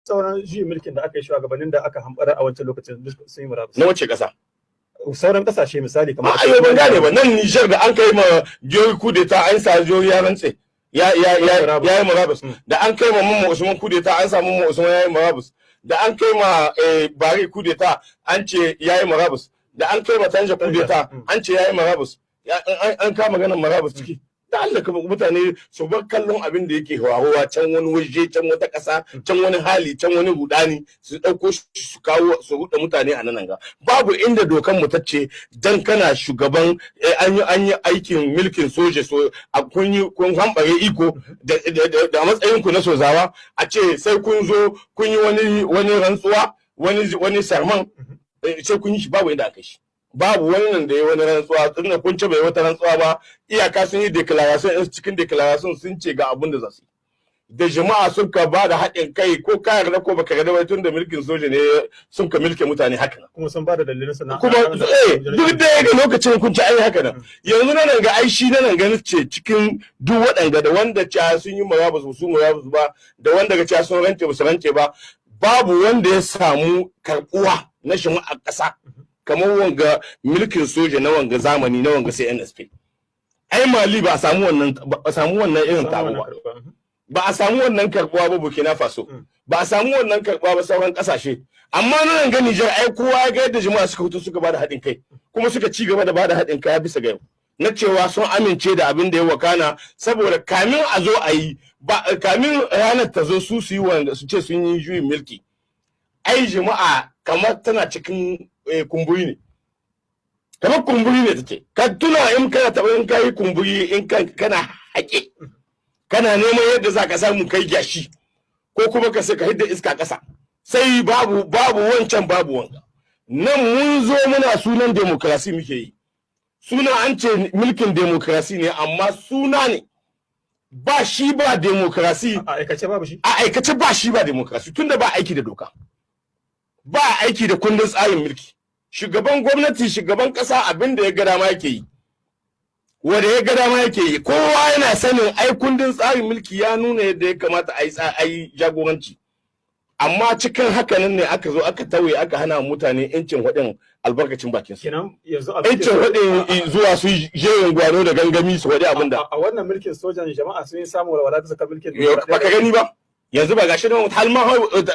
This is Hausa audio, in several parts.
Sauran juyin mulkin da aka yi, shugabannin da aka hambara a wancan lokacin duk sun yi murabus. Na wace kasa? Sauran kasashe, misali kamar A ayo, ban gane ba. Nan Niger da an kai ma Diori coup d'état, an sa Diori ya rantse, ya yi murabus. Da an kai ma Mamman Usman coup d'état, an samu Mamman Usman ya yi murabus. Da an kai ma Bari coup d'état, an ce ya yi murabus. Da an kai ma Tanja coup d'état, an ce ya yi murabus. An kama ganin murabus ciki. Da Allah ka mutane su bar kallon abin da yake faruwa can wani waje, can wata ƙasa, can wani hali, can wani rudani, su ɗauko shi su kawo su ruɗe mutane a nan. Ga babu inda dokan mu tace dan kana shugaban, an yi aikin mulkin soja, so a kun yi kun hambare iko da matsayin ku na sozawa, a ce sai kun zo kun yi wani rantsuwa, wani serment, sai kun yi shi. Babu inda aka shi, babu wani nan da ya wani rantsuwa. Tunda kun ce bai wata rantsuwa ba, iyaka sun yi déclaration in cikin déclaration sun ce ga abun da za su yi. Da jama'a sun ka ba da haɗin kai, ko ka yarda ko baka yarda ba, tun da mulkin soja ne sun ka milke mutane haka nan. Kuma sun ba da dalilin su na Kuma duk da ga lokacin kun ci ai haka nan. Yanzu nan ga ai shi nan ga ce cikin duk waɗanda da wanda ca sun yi murabus, su murabus ba, da wanda ga ca sun rance, ba su rance ba, babu wanda ya samu karɓuwa na jama'a ƙasa kamar wanga mulkin soja na wanga zamani, na wanga CNSP. Ai Mali ba a samu wannan irin taro ba, ba a samu wannan karbuwa ba. Burkina Faso ba a samu wannan karbuwa ba, sauran kasashe. Amma nan ga Niger, ai kowa ya ga yadda jama'a suka fito suka bada haɗin kai, kuma suka ci gaba da bada haɗin kai bisa ga yau, na cewa sun amince da abin da ya wakana. Saboda kamin a zo a yi ba, kamin ranar ta zo su yi wanda su ce sun yi juyin mulki, ai jama'a kamar tana cikin kumburi ne, kamar kumburi ne take. Ka tuna in kana taɓa in kai kumburi, in kana haƙe, kana neman yadda za ka samu kai gyashi, ko kuma ka sai ka hidda iska ƙasa, sai babu wancan, babu wanga. Nan mun zo muna sunan demokrasi muke yi, suna an ce mulkin demokrasi ne, amma suna ne, ba shi ba demokrasi. A aikace babu shi. A aikace ba shi ba demokrasi, tunda ba aiki da doka, ba aiki da kundin tsarin mulki. Shugaban gwamnati, shugaban kasa, abin da ya ga dama yake yi, wanda ya ga dama yake yi. Kowa yana sanin ai kundin tsarin mulki ya nuna yadda ya kamata a yi jagoranci, amma cikin hakanan ne aka zo aka tauye, aka hana mutane yancin faɗin albarkacin bakin su. Kenan yanzu a yancin faɗin zuwa su jerin gwano da gangami su faɗi abin da a wannan mulkin sojan jama'a sun yi samun walwala bisa kan mulkin Baka gani ba, yanzu ba gashi nan har ma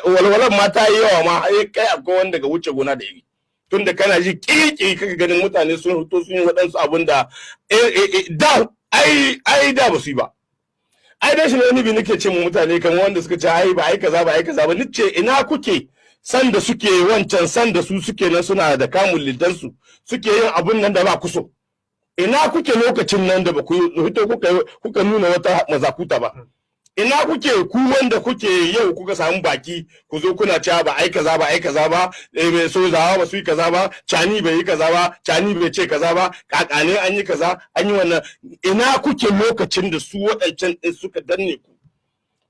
walwalan ma ta yi yawa ma, har kai akwai wanda ga wuce gona da iri, tunda kana ji kirkiri kaka ganin mutane sun fito sun yi waɗansu abun da da ai da ba su yi ba. Ai dai shi ne wani bi nake ce mu mutane, kamar wanda suka ce ai ba ai kaza ba, ai kaza ba, nice ina kuke san da suke wancan, san da su suke nan suna da kamun liddansu, suke yin abun nan da ba ku so? Ina kuke lokacin nan da ba ku fito kuka nuna wata mazakuta ba? Ina kuke, ku wanda kuke yau kuka samu baki ku zo kuna cewa ba ai kaza ba, ai kaza ba, mai sojawa ba su yi kaza ba, Tchiani bai yi kaza ba, Tchiani bai ce kaza ba, kakane an yi kaza, an yi wannan? Ina kuke lokacin da su waɗancan ɗin suka danne ku,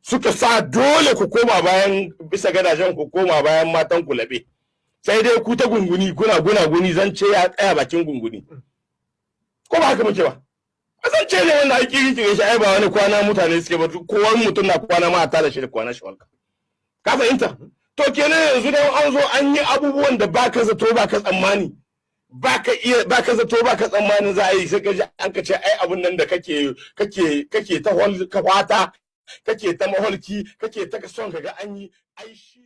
suka sa dole ku koma bayan bisa gadajen, ku koma bayan matan ku laɓe, sai dai ku ta gunguni, kuna guna guni, zance ya tsaya bakin gunguni? Ko ba haka muke ba? Kasance ne wanda ake kirkire shi, ai ba wani kwana mutane suke ba. Kowa mutum na kwana ma a tada shi da kwana shi wanka, ka fahimta? To kenan yanzu dan an zo an yi abubuwan da baka zato baka tsammani, baka iya baka zato baka tsammanin za a yi, sai ka ji an ka ce ai abun nan da kake ta ka fata, kake ta maholki, kake ta son ka ga an yi, ai shi